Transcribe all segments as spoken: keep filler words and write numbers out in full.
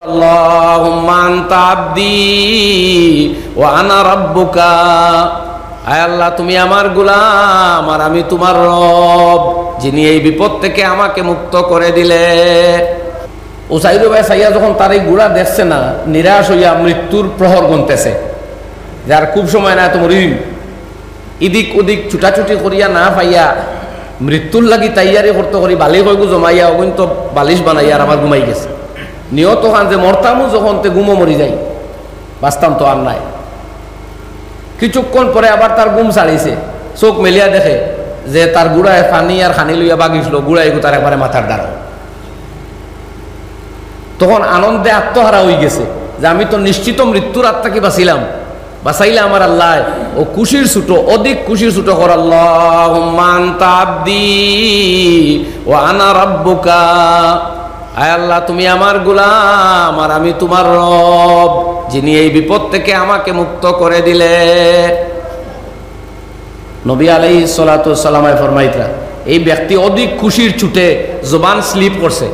আল্লাহুম্মা আনতা আবদি ওয়া আনা রাব্বুকা। আয় আল্লাহ, তুমি আমার গোলাম আর আমি তোমার রব, যিনি এই বিপদ থেকে আমাকে মুক্ত করে দিলে। উসাইর ভাই চাইয়া যখন তার এই ঘোড়া দেখছে না, নিরাশ হইয়া মৃত্যুর প্রহর গুনতেছে, যার খুব সময় না, তো মরিম। ইদিক উদিক ছুটাছুটি করিয়া না পাইয়া মৃত্যুর লাগি তৈয়ারি করতে করি বালিশ কয়গু জমাইয়া অগুইন তো বালিশ বানাইয়া আর আমার ঘুমাই গেছে। নিয়ত খান যে মরতামু যখন তে ঘুমো মরি যাই, বাঁচতাম তো আর নাই। কিছুক্ষণ পরে আবার তার ঘুম ছাড়িছে, চোখ মেলিয়া দেখে যে তার ঘোড়ায় পানি আর খানি লইয়া বাগিছিল, ঘোড়ায় এগু তার একবারে মাথার দ্বারা। তখন আনন্দে আত্মহারা হয়ে গেছে যে আমি তো নিশ্চিত মৃত্যুর আত্মা কি বাঁচিলাম, বাঁচাইলে আমার আল্লাহ। ও খুশির ছুটো, অধিক খুশির ছুটো কর, আল্লাহুম্মা আনতা আবদি ওয়া আনা রাব্বুকা। আয় আল্লাহ, তুমি আমার গোলাম আর আমি তোমার রব, যিনি এই বিপদ থেকে আমাকে মুক্ত করে দিলে। নবী আলাইহিস সালাতু ওয়াস সালামে ফরমাইতরা, এই ব্যক্তি অধিক খুশির ছুটে জবান স্লিপ করছে,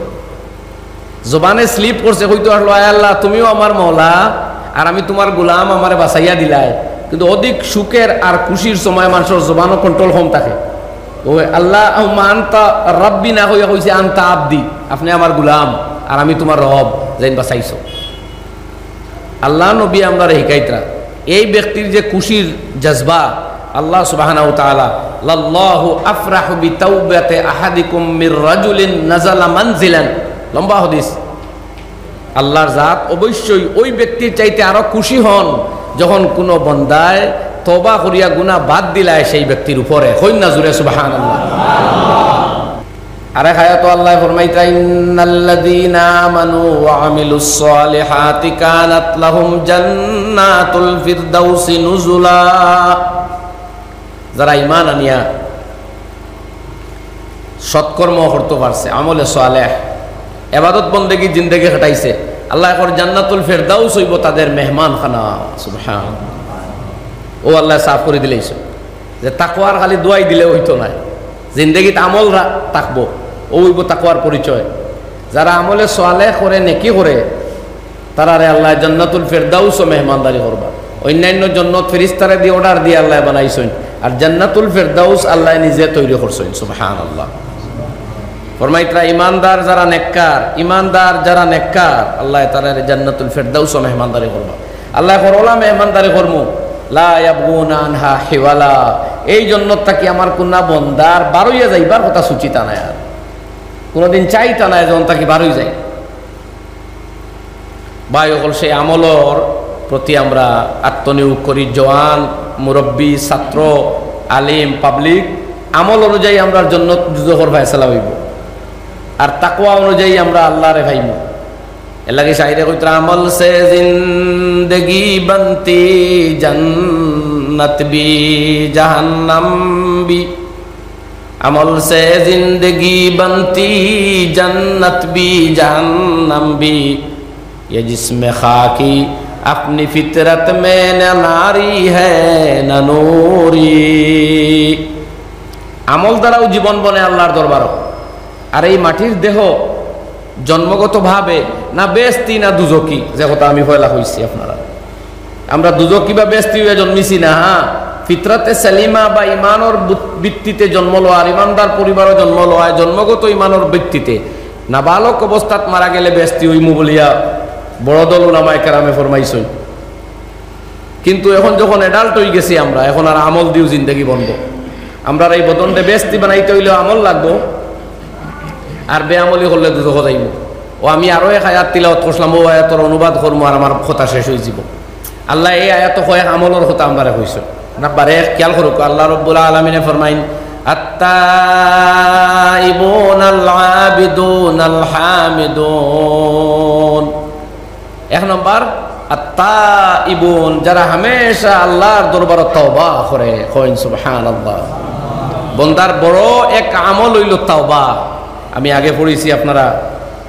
জবানে স্লিপ করছে, কইতো আসলো, "আয় আল্লাহ, তুমিও আমার মওলা, আর আমি তোমার গোলাম, আমারে বাঁচাইয়া দিলাই।" কিন্তু অধিক সুখের আর খুশির সময় মানুষের জবানও কন্ট্রোল কম থাকে। ও আল্লাহ, আম্মা আনতা রাব্বি না কইয়া কইছে, "আনতা আবদি", আপনি আমার গোলাম, আর আমি তোমার রব, যেইন বাঁচাইছো। আল্লাহ নবী আমরারে হিকাইতরা, এই ব্যক্তির যে খুশির জজবা, আল্লাহ সুবহানাহু ওয়া তাআলা, "লাল্লাহু আফরাহু বিতাওবাতি আহাদিকুম মির রাজুলিন নাজালা মানজিলান।" লম্বা হাদিস। আল্লাহর জাত অবশ্যই ওই ব্যক্তির চাইতে আরো খুশি হন, যখন কোনো বন্দায় তওবা করিয়া গুনাহ বাদ দিলায় সেই ব্যক্তির উপরে। কইন না জুরে সুবহানাল্লাহ। আরেক আয়াতো আল্লাহ ফরমাইতরা, "ইন্নাল্লাযীনা আমানু ওয়া আমিলুস সালিহাতি কানাত লাহুম জান্নাতুল ফিরদাউসি নুজুলা।" যারা ঈমান আনিয়া সৎকর্ম করতে পারছে, আমলে সালেহ, ইবাদত বন্দেগী জিন্দেগি কাটাইছে, আল্লাহ কর জান্নাতুল ফেরদাউস হইব তাদের মেহমানখানা। সুবহান। ও আল্লাহ সাফ করে দিলাইছে যে তাকওয়ার খালি দোয়াই দিলে হইতো না, জিন্দেগিত আমল রা-, থাকবো, ও হইব তাকওয়ার পরিচয়। যারা আমলে সালেহ করে, নেকি করে, তারারে আল্লাহ জান্নাতুল ফেরদাউসও মেহমানদারি করবা। অন্যান্য জন্নত ফেরিস্তারে দিয়ে অর্ডার দিয়ে আল্লাহ বানাইছইন, আর জান্নাতুল ফেরদাউস আল্লাহ নিজে তৈরি করছইন। সুবহানাল্লাহ। ফরমাইতরা, ইমানদার যারা নেককার, ইমানদার যারা নেককার, আল্লাহ তারারে জান্নাতুল ফেরদাউসও মেহমানদারি করবা। আল্লাহ করলা মেহমানদারি করমু, লা ইয়াবগুনা আনহা হিওয়ালা। এই জন্নত থাকি আমার কুনা বন্দার বারইয়া যাইবার কথা সুচিতা নাই, আর কোনোদিন চাইতা নাই যখন থাকি বারই যায়। ভাই অকল, সেই আমলর প্রতি আমরা আত্মনিয়োগ করি। জওয়ান, মুরব্বী, ছাত্র, আলিম, পাবলিক, আমল অনুযায়ী আমরা জন্নত দুজখর ফয়সালা হইব, আর তাকওয়া অনুযায়ী আমরা আল্লাহরে পাইমু। এর লাগি শাইরে কইতরা, "আমল সে জিন্দেগি বনতি, জন্নত ভি জাহান্নাম ভি।" عمل سے زندگی بنتی، جنت بھی جہنم بھی، یہ جسم خاکی اپنی فطرت میں نہ ناری ہے نہ نوری۔ আমল দ্বারাও জীবন বনে আল্লাহর দরবারও। আর এই মাটির দেহ জন্মগতভাবে না বেহেস্তি না দুজকি, যে কথা আমি পয়লা কইছি আপনারা। আমরা দুজকি বা বেহেস্তি হইয়া জন্মিছি না, হ্যাঁ, ফিতরাতে সালিমা বা ইমানর বুত-, ভিত্তিতে জন্ম লওয়া, আর ইমানদার পরিবারও জন্ম লওয়া, জন্মগত ইমানর ভিত্তিতে। নাবালক অবস্থাত মারা গেলে বেহেস্তি হইমু বলিয়া বড় দল উলামায়ে কেরামে ফরমাইছইন। কিন্তু এখন যখন অ্যাডাল্ট হই গেছি আমরা, এখন আর আমল দিও জিন্দেগি বনবো। আমরার এই বদনরে বেহেস্তি বানাইতে হইলেও আমল লাগবো, আর বেআমলি করলে দুজখো যাইমু। ও আমি আরো এক আয়াত তিলাওয়াত করছিলাম, ও আয়াতর অনুবাদ করমু আর আমার কথা শেষ হয়ে যাব। আল্লাহ এই আয়াত কয়েক আমলর কথা আমরারে কইছইন। নাম্বার এক, খেয়াল করুক, আল্লাহ রব্বুল আলামিনে ফরমাইন, "আত্তাইবুন আল আবিদুন আল হামিদুন।" এক নম্বর, আত্তাইবুন, যারা হামেশা আল্লাহর দরবারো তওবা করে, কইন সুবহানাল্লাহ। বন্দার বড় এক আমল হইল তওবা। আমি আগে পড়ছি, আপনারা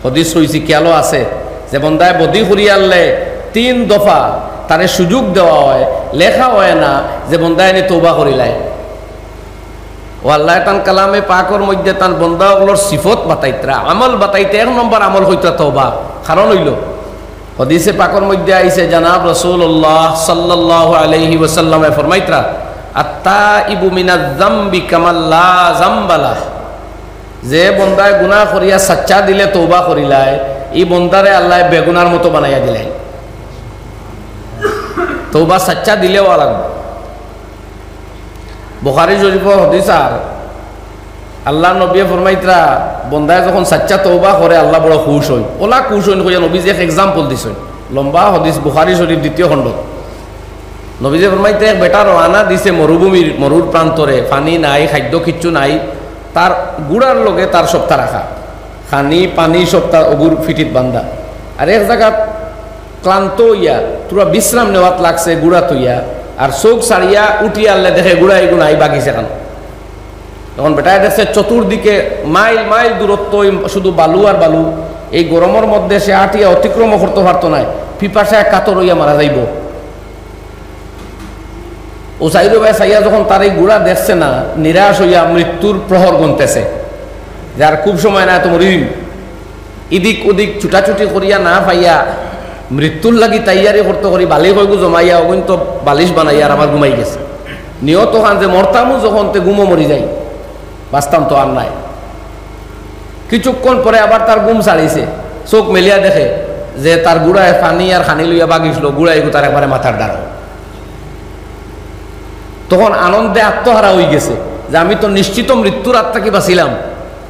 হাদিস কইছি, খেয়ালও আছে, যে বন্দায় বদি করিয়ারলে তিন দফা তারে সুযোগ দেওয়া হয়, লেখা হয় না যে বন্দায় নি তওবা করিলায়। ও আল্লাহ তান কালামে পাকর মধ্যে তান বন্দা অকলর সিফত বাতাইতরা, আমল বাতাইতে এক নম্বর আমল কইতরা তওবা। কারণ হইল, হাদিসে পাকর মধ্যে আইছে, জনাব রাসূলুল্লাহ সাল্লাল্লাহু আলাইহি ওয়াসাল্লামে ফরমাইতরা, "আত্তাইবু মিনাজ জামবি কামাল্লা জামবালা।" যে বন্দায় গুনাহ করিয়া সাচ্চা দিলে তওবা করিলায়, ই বন্দারে আল্লায় বেগুনার মতো বানাইয়া দিলাইন। তওবা সাচ্চা দিলেও লাগবো। বুখারী শরীফর হাদিস। আর আল্লার নবীয়ে ফরমাইতরা, বন্দায় যখন সাচ্চা তওবা করে, আল্লা বড় খুশ অইন। অলা খুশ অইন কইয়া নবীজিয়ে এক example দিছইন। লম্বা হাদিস, বুখারী শরীফ দ্বিতীয় খণ্ডত। নবীজিয়ে ফরমাইতরা, এক বেটা রওয়ানা দিছে মরুভূমির, মরুর প্রান্তরে, পানি নাই, খাদ্য কিচ্ছু নাই। তার ঘুড়ার লগে তার সবতা রাখা, খানি, পানি সবতা অগুর ফিটিত বান্ধা। আর এক জাগাত ক্লান্ত অইয়া থুড়া বিশ্রাম নেওয়াত লাগছে ঘুড়া থইয়া, আর চউখ ছাড়িয়া উঠিয়া আরলে দেখে ঘুড়া ইগু নাই, বাগিছে কানো। তখন বেটায় দেখছে চতুর্দিকে মাইল মাইল দূরত্ব, ওই শুধু বালু আর বালু। এই গরমর মধ্যে সে আটিয়া অতিক্রম করতো পারতো নায়, পিপাসায় কাতর অইয়া মারা যাইবো। ও সাইদো ভাই চাইয়া যখন তার এই ঘুড়া দেখছে না, নিরাশ অইয়া মৃত্যুর প্রহর গুনতেছে, যে আর খুব সময় নাই, তো মরিম। ইদিক উদিক ছুটাছুটি করিয়া না পাইয়া মৃত্যুর লাগি তৈয়ারি করতো করি, বালিশ কয়গু জমাইয়া, অগুইন তো বালিশ বানাইয়া আর আবার ঘুমাই গেছে। নিয়ত খান যে মরতামু যখন, তে ঘুমো মরি যাই, বাঁচতাম তো আর নাই। কিছুক্ষণ পরে আবার তার ঘুম ছাড়িছে, চউখ মেলিয়া দেখে যে তার ঘুড়ায় পানি আর খানি লইয়া বাগিছলো, ঘুড়া ইগু তার একবারে মাথার দ্বারো। তখন আনন্দে আত্মহারা অইগেছে যে আমি তো নিশ্চিত মৃত্যুর আত থাকি বাঁচিলাম,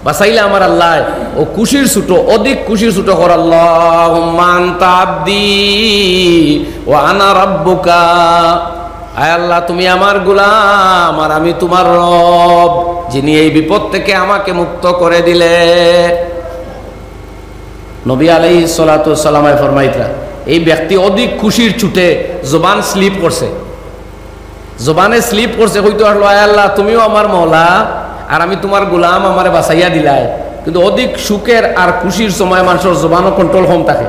বাঁচাইলা আমার আল্লায়। ও খুশির ছুটো, অধিক খুশির ছুটো কর, "আল্লাহুম্মা আনতা আবদি ওয়া আনা রাব্বুকা।" আয় আল্লা, তুমি আমার গোলাম আর আমি তোমার রব, যিনি এই বিপদ থেকে আমাকে মুক্ত করে দিলে। নবী আলাইহিস সালাতু ওয়াস সালামে ফরমাইতরা, এই ব্যক্তি অধিক খুশির ছুটে জবান slip করছে, জবানে slip করছে, কইতো পারলো, "আয় আল্লা, তুমিও আমার মওলা, আর আমি তোমার গোলাম, আমারে বাঁচাইয়া দিলায়।" কিন্তু অধিক সুখের আর খুশির সময় মানষর জবানও control কম থাকে।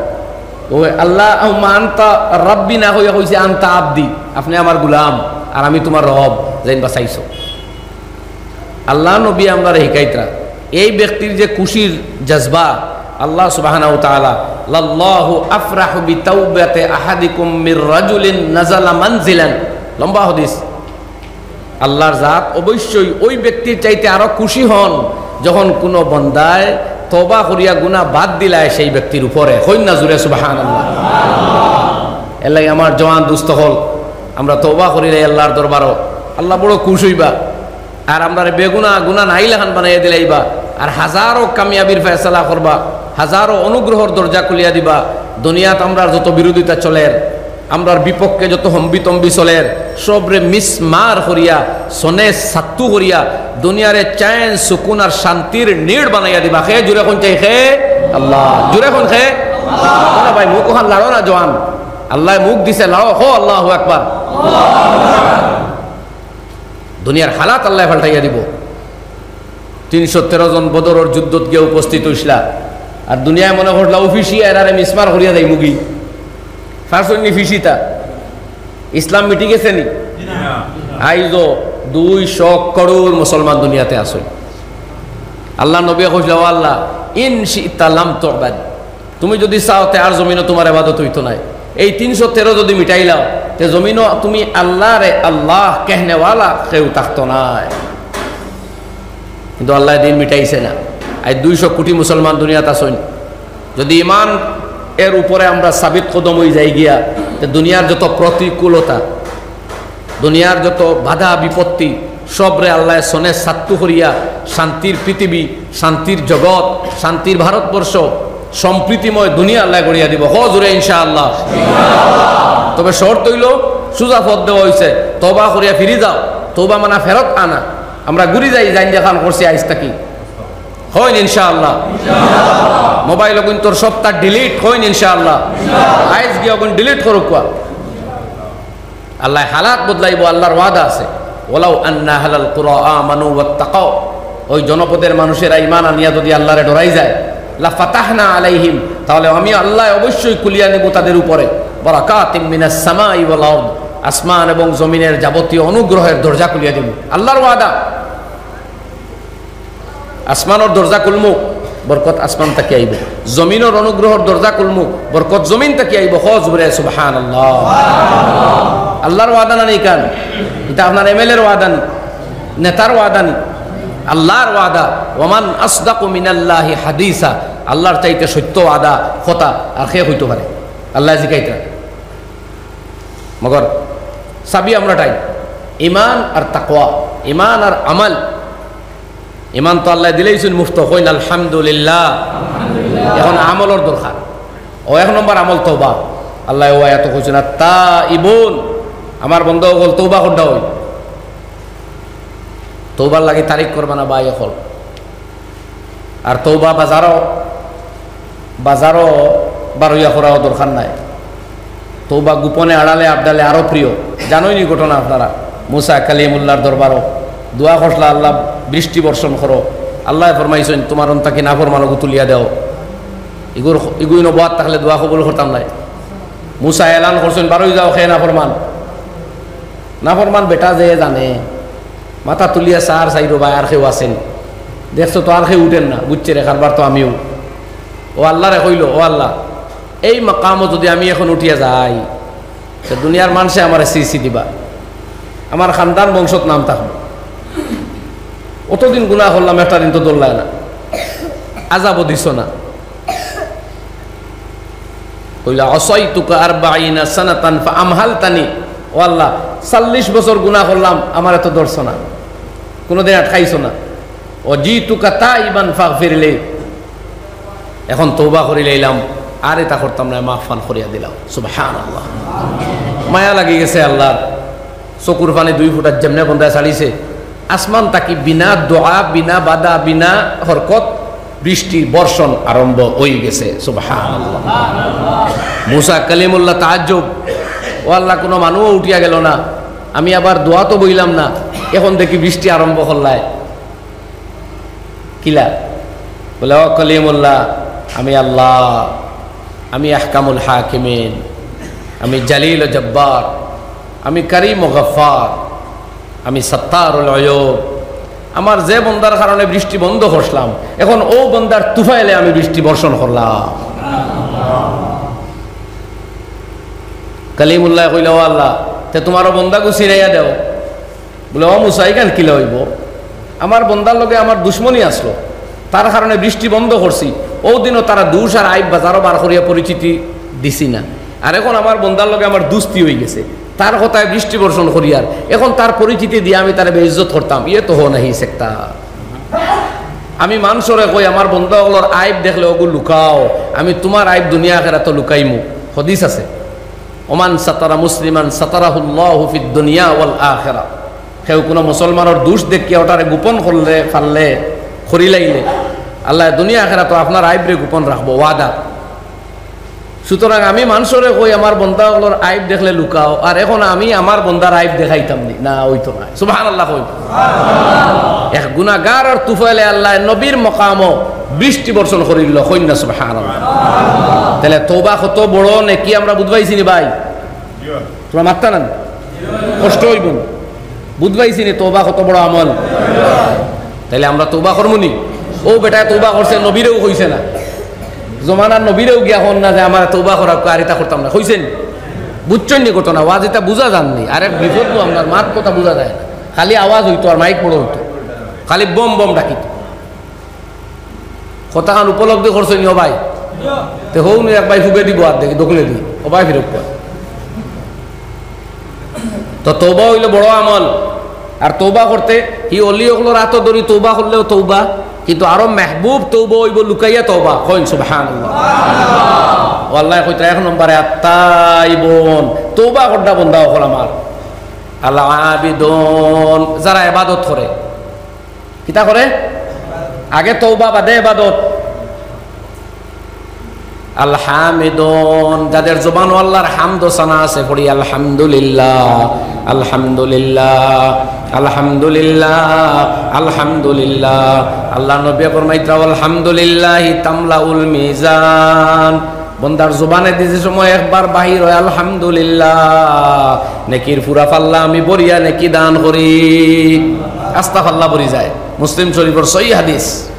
ও আল্লাহুম্মা আনতা রাব্বি না কইয়া কইছে, "আনতা আবদি", আপনে আমার গোলাম, আর আমি তোমার রব, যেইন বাঁচাইছো। আল্লার নবী আমরারে হিকাইতরা, এই ব্যক্তির যে খুশির জজবা, আল্লা সুবহানাহু ওয়া তাআলা, "লাল্লাহু আফরাহু বিতাওবাতি আহাদিকুম মির রাজুলিন নাজালা মানজিলান।" লম্বা হাদিস। আল্লার জাত অবশ্যই ওই ব্যক্তির চাইতে আরো খুশি হন, যখন কোনো বন্দায় তওবা করিয়া গুনাহ বাদ দিলায় সেই ব্যক্তির উপরে। কইন না জুরে সুবহানাল্লাহ। এর লাগি আমার জওয়ান দুস্ত অকল, আমরা তওবা করিলাই আল্লার দরবারো, আল্লা বড় খুশ অইবা। আর আমরারে বেগুনা, গুনা নাই লাখান বানাইয়া দিলাইবা। আর হাজারো কামিয়াবির ফয়সালা করবা, হাজারো অনুগ্রহর দরজা খুলিয়া দিবা। দুনিয়াত আমরার যত বিরোধিতা চলের, আমরার বিপক্ষে যত হম্বিতম্বি চলের, সবরে মিসমার করিয়া, সনে সাত্তু করিয়া, দুনিয়ারে চ্যান, সুকুন আর শান্তির নিড় বানাইয়া দিবা। কে জুরে কইন চাই? কে? আল্লা। জুরে কইন কে? আল্লা। ভাই, মুখ ওখান লাড়ো না, জওয়ান। আল্লায় মুখ দিছে, লাড়ো, কও আল্লাহু আকবার। দুনিয়ার হালাত আল্লায় পাল্টাইয়া দিবো। তিনশো তেরো জন বদরর যুদ্ধত গিয়া উপস্থিত অইছলা, আর দুনিয়ায় মনে করলা, "অউ ফিসিয়া এরারে মিসমার করিয়া যাইমুগি।" পারছইন নি ফিসিতা? ইসলাম মিটি গেছে নি? আইজও দুইশো করোড় মুসলমান দুনিয়াতে আছইন। আল্লার নবীয়ে কইছলা, "ও আল্লা, ইন শি'তা লাম তু'বাদ।" তুমি যুদি চাও, তে আর জমিনো তুমার ইবাদত অইতো নায়। এই তিনশো তেরো যুদি মিটাইলাও, তে জমিনো তুমি আল্লারে আল্লাহ কেহনেওয়ালা কেউ থাকতো নায়। কিন্তু আল্লায় দিন মিটাইছে না। আইজ দুইশো কোটি মুসলমান দুনিয়াত আছইন। যুদি ইমান এর উপরে আমরা সাবিত কদম অইযাই গিয়া, তে দুনিয়ার যত প্রতিকূলতা, দুনিয়ার যত বাধা বিপত্তি, সবরে আল্লায় সনে সাত্তু করিয়া শান্তির পৃথিবী, শান্তির জগৎ, শান্তির ভারতবর্ষ, সম্প্রীতিময় দুনিয়া আল্লায় গড়িয়া দিবো। কও জুরে ইনশাআল্লাহ। তবে শর্ত অইলো, সুজা পথ দেওয়া অইছে, তওবা করিয়া ফিরি যাও, তওবা মানা ফেরত আনা। আমরা ঘুরি যাই, যাইন যেখান করছি আইজ থাকি। কইন ইনশাআল্লাহ। মোবাইল অগুইন্তর সবতা delete, কইন ইনশাআল্লাহ। আইজ গিয়া অগুইন delete করুক্কা। আল্লায় হালাত বদলাইবো, আল্লার ওয়াদা আছে। "ওয়ালাউ আন্না আহলাল কুরা আমানু ওয়াত্তাকাউ।" ওই জনপদের মানুষেরা ইমান আনিয়া যুদি আল্লারে ডরাই যায়, "লাফাতাহনা আলাইহিম", তাহলে আমি আল্লায় অবশ্যই খুলিয়া নিবো তাদের উপরে, "বারাকাতিম মিনাস সামাই ওয়াল আরদ", আসমান এবং জমিনের যাবতীয় অনুগ্রহের দরজা খুলিয়া দিবো। আল্লার ওয়াদা। আসমানর দরজা খুলমু, বরকত আসমান থাকি আইবো। জমিনর অনুগ্রহর দরজা খুলমু, বরকত জমিন থাকি আইবো। কও জোরে সুবহানাল্লাহ। আল্লাহর ওয়াদা না নি ইখান? ইটা আপনার এমএলএর ওয়াদা নি, নেতার ওয়াদা নি, আল্লাহর ওয়াদা। ওমান আসদাকু মিনাল্লাহি হাদিসা, আল্লাহর চাইতে সত্য ওয়াদা কথা আর কে কইতো পারে? আল্লায় জিকাইতরা। মগর চাবি আমরাটাই, ইমান আর তাকওয়া, ইমান আর আমল। ইমান তো আল্লায় দিলাইছইন মুফত, কইন আলহামদুলিল্লাহ। এখন আমলর দরকার। অউ এক নম্বর আমল তওবা। আল্লায় অউ আয়াতো কইছইন, "আত-তাইবুন", আমার বন্দা অকল তওবা করতা অই। তওবার লাগি তারিখ করবা না ভাই অকল। আর তওবা বাজারো, বাজারো বারইয়া করাও দরকার নাই। তওবা গোপনে, আড়ালে, আবডালে আরো প্রিয়। জানইন নি ঘটনা আপনারা, মুসা কালিমুল্লাহর দরবারো দোয়া করছলা, "আল্লাহ, বৃষ্টি বর্ষণ করো।" আল্লায় ফরমাইছইন, "তুমার অন থাকি নাফরমান অগু তুলিয়া দেও।" ইগুর, ইগুইন বওয়াত থাকলে দোয়া কবুল করতাম নায়। মুসা এলান করছইন, "বারই যাও, কে নাফরমান।" নাফরমান বেটা যে জানে, মাথা তুলিয়া চার চাইরো বায় আর কেউ আছেনি। দেখছো তো আর কেউ উঠের না, বুঝছে রে কারবার তো আমিও। অউ আল্লারে কইলো, "ও আল্লাহ, এই মাকামো যুদি আমি এখন উঠিয়া যাই, তে দুনিয়ার মানষে আমারে ছি ছি দিবা, আমার খানদান বংশত নাম থাকবো। অতদিন গুনা করলাম, একটা দিন তো ধরলায় না, আজাবও দিছো না।" কইলা, "আসাইতুকা আরবাইনা সানাতান ফাআমহালতানি।" ও আল্লাহ, চল্লিশ বছর গুনা করলাম, আমারে তো ধরছো না, কুনুদিন আটকাইছো না। "ওয়াজিতুকা তাইবান ফাগফিরলি।" এখন তওবা করিলাইলাম, আর ইতা করতাম না, মাফ ফান করিয়া দিলাও। সুবহানাল্লাহ। মায়া লাগি গেছে আল্লাহর। চকুর পানি দুই ফুটা যেমনে বন্দায় ছাড়িছে, আসমান থাকি বিনা দোয়া, বিনা বাধা, বিনা হরকত বৃষ্টি বর্ষণ আরম্ভ অই গেছে। সুবহানাল্লাহ। মুসা কালিমুল্লাহ তাআজ্জুব, "ও আল্লাহ, কুনু মানুও উঠিয়া গেল না, আমি আবার দোয়াত বইলাম না, এখন দেখি বৃষ্টি আরম্ভ করলায়।" কিলা? বলে, "ও কলিমুল্লাহ, আমি আল্লাহ, আমি আহকামুল হাকিমিন, আমি জালিল ও জব্বার, আমি করিম ও গফফার, আমি সত্তারুল উয়ুব। আমার যে বন্দার কারণে বৃষ্টি বন্ধ করছলাম, এখন অউ বন্দার তুফাইলে আমি বৃষ্টি বর্ষণ করলাম।" কলিমুল্লায় কইলা, "ও আল্লাহ, তে তুমার অউ বন্দাগু ছিনাইয়া দেও।" বলে, "ও মুসা, ইখান কিলা অইবো? আমার বন্দার লগে আমার দুশমনি আছলো, তার কারণে বৃষ্টি বন্ধ করছি। অউ দিনও তারা দুষ আর আইব বাজারো বার করিয়া পরিচিতি দিছি না, আর এখন আমার বন্দার লগে আমার দুস্তি অই গেছে, তার কথায় বৃষ্টি বর্ষণ করিয়ার, এখন তার পরিচিতি দিয়া আমি তারে বেইজ্জত করতাম, ইয়ে তো হো নাহি সেকতা। আমি মানষরে কই, আমার বন্দা অকলর আইব দেখলে অগু লুকাও, আমি তুমার আইব দুনিয়া আখেরাতো লুকাইমু।" হাদিস আছে, "ওমান সাতারা মুসলিমান সাতারাহুল্লাহু ফিদ দুনিয়া ওয়াল আখিরা।" কেউ কুনু মুসলমানর দুষ দেখিয়া ওটারে গোপন করলে, পারলে, করিলাইলে, আল্লায় দুনিয়া আখেরাতো আপনার আইবরে গোপন রাখবো, ওয়াদা। সুতরাং আমি মানষরে কই, আমার বন্দা অকলর আইব দেখলে লুকাও, আর এখন আমি আমার বন্দার আইব দেখাইতাম নি, না, অইতো নায়। সুবহানাল্লাহ কই। এক গুনাগারর তুফাইলে আল্লায় নবীর মকামো বৃষ্টি বর্ষণ করিল, কইন না সুবহানাল্লাহ। তাইলে তওবা কত বড় নেকি আমরা বুঝবাইছি নি ভাই? তুমরা মাততা না নি? কষ্ট অইবো নি? বুঝবাইছি নি তওবা কত বড় আমল? তাইলে আমরা তওবা করমু নি? অউ বেটায় তওবা করছে, নবীরেও কইছে না। জমানার নবীরেও গিয়া কন না যে, "আমারে তওবা করাউক্কা, আর ইতা করতাম না।" কইছে নি? বুঝছইন নি ঘটনা? ওয়াজ ইতা বুঝা যার নি? আরেক বিপদ তো আমরার মাত কথা বুঝা যায় না। খালি আওয়াজ অইতো আর মাইক বড় অইতো। খালি বম বম ডাকিতো। কথাখান উপলব্ধি করছইন নি ও ভাই? তে হউ নি এক ভাই ফুগে দিবো আর দেখি, দখলে দি। ও ভাই ফিরক কর। তো তওবা অইলো বড় আমল। আর তওবা করতে, হি অলি অকলর আতো ধরি তওবা করলেও তওবা, কিন্তু আরো মেহবুব তওবা অইবো লুকাইয়া তওবা। কইন সুবহানাল্লাহ। ও আল্লায় কইতরা এক নম্বরে আত-তাইবুন, তওবা কররা বন্দা অকল আমার। আল-আবিদুন, যারা ইবাদত করে। কিতা করে? আগে তওবা, বাদে ইবাদত। আল হামিদুন, যাদের জবানো আল্লাহর হামদ ও সানা আছে, পড়ি আলহামদুলিল্লাহ, আলহামদুলিল্লাহ, আলহামদুলিল্লাহ, আলহামদুলিল্লাহ। আল্লাহর নবী ফরমাইতরা, "আলহামদুলিল্লাহি তামলাউল মিজান।" বন্দার জবানেদি যে সময় একবার বাহির অয় আলহামদুলিল্লাহ, নেকির পুরা পাল্লা আমি ভরিয়া নেকি দান করি। আস্তা পাল্লা ভরি যায়। মুসলিম শরীফর সহিহ হাদিস।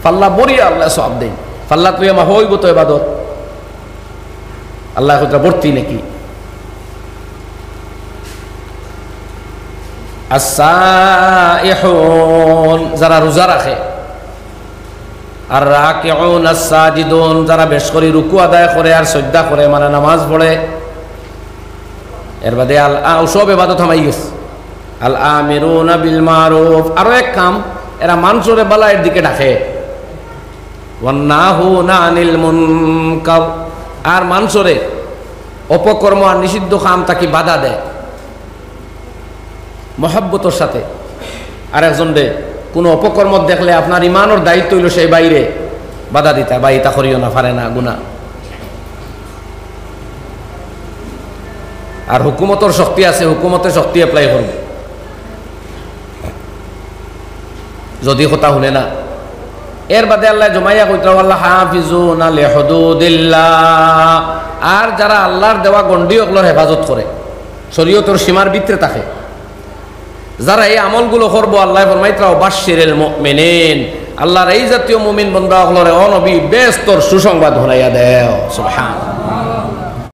পাল্লা ভরিয়া আল্লায় সওয়াব দেইন। পাল্লাত লইয়া মাপা অইবো তো ইবাদত। আল্লায় কইতরা ভর্তি নাকি? আস-সাইহুন, যারা রোজা রাখে, আর রাকিউন, আস-সাজিদুন, যারা বেশ করি রুকু আদায় করে আর সজদা করে, মানে নামাজ পড়ে, এর বাদে আল আ-, সব ইবাদত হামাই গেছে। আল আমিরুনা বিল মারুফ, আরো এক কাম, এরা মানষরে ভালাইর দিকে ডাকে। ওয়ান নাহুনা আনিল মুনকার, আর মানষরে অপকর্ম আর নিষিদ্ধ কাম থাকি বাধা দেয় মহব্বতর সাথে। আর একজনরে কোনো অপকর্ম দেখলে আপনার ইমানর দায়িত্ব অইলো সেই ভাইরে বাধা দিতা, "ভাই, ইতা করিও না, পারে না, গুনাহ।" আর হুকুমতর শক্তি আছে, হুকুমতে শক্তি apply করবো। যদি কথা হুনে না, এর বাদে আল্লায় জমাইয়া কইতরা, "ওয়াল হাফিজুনা লিহুদুদিল্লাহ", আর যারা আল্লার দেওয়া গণ্ডি অকলর হেফাজত করে, শরীয়তর সীমার ভিতরে থাকে, যারা এই আমলগুলো করবো, আল্লায় ফরমাইতরা, "ওয়া বাশশিরিল মুমিনিন", আল্লার এই জাতীয় মুমিন বন্দা অকলরে, ও নবী, বেহেস্তর সুসংবাদ হুনাইয়া দেও। সুবহান।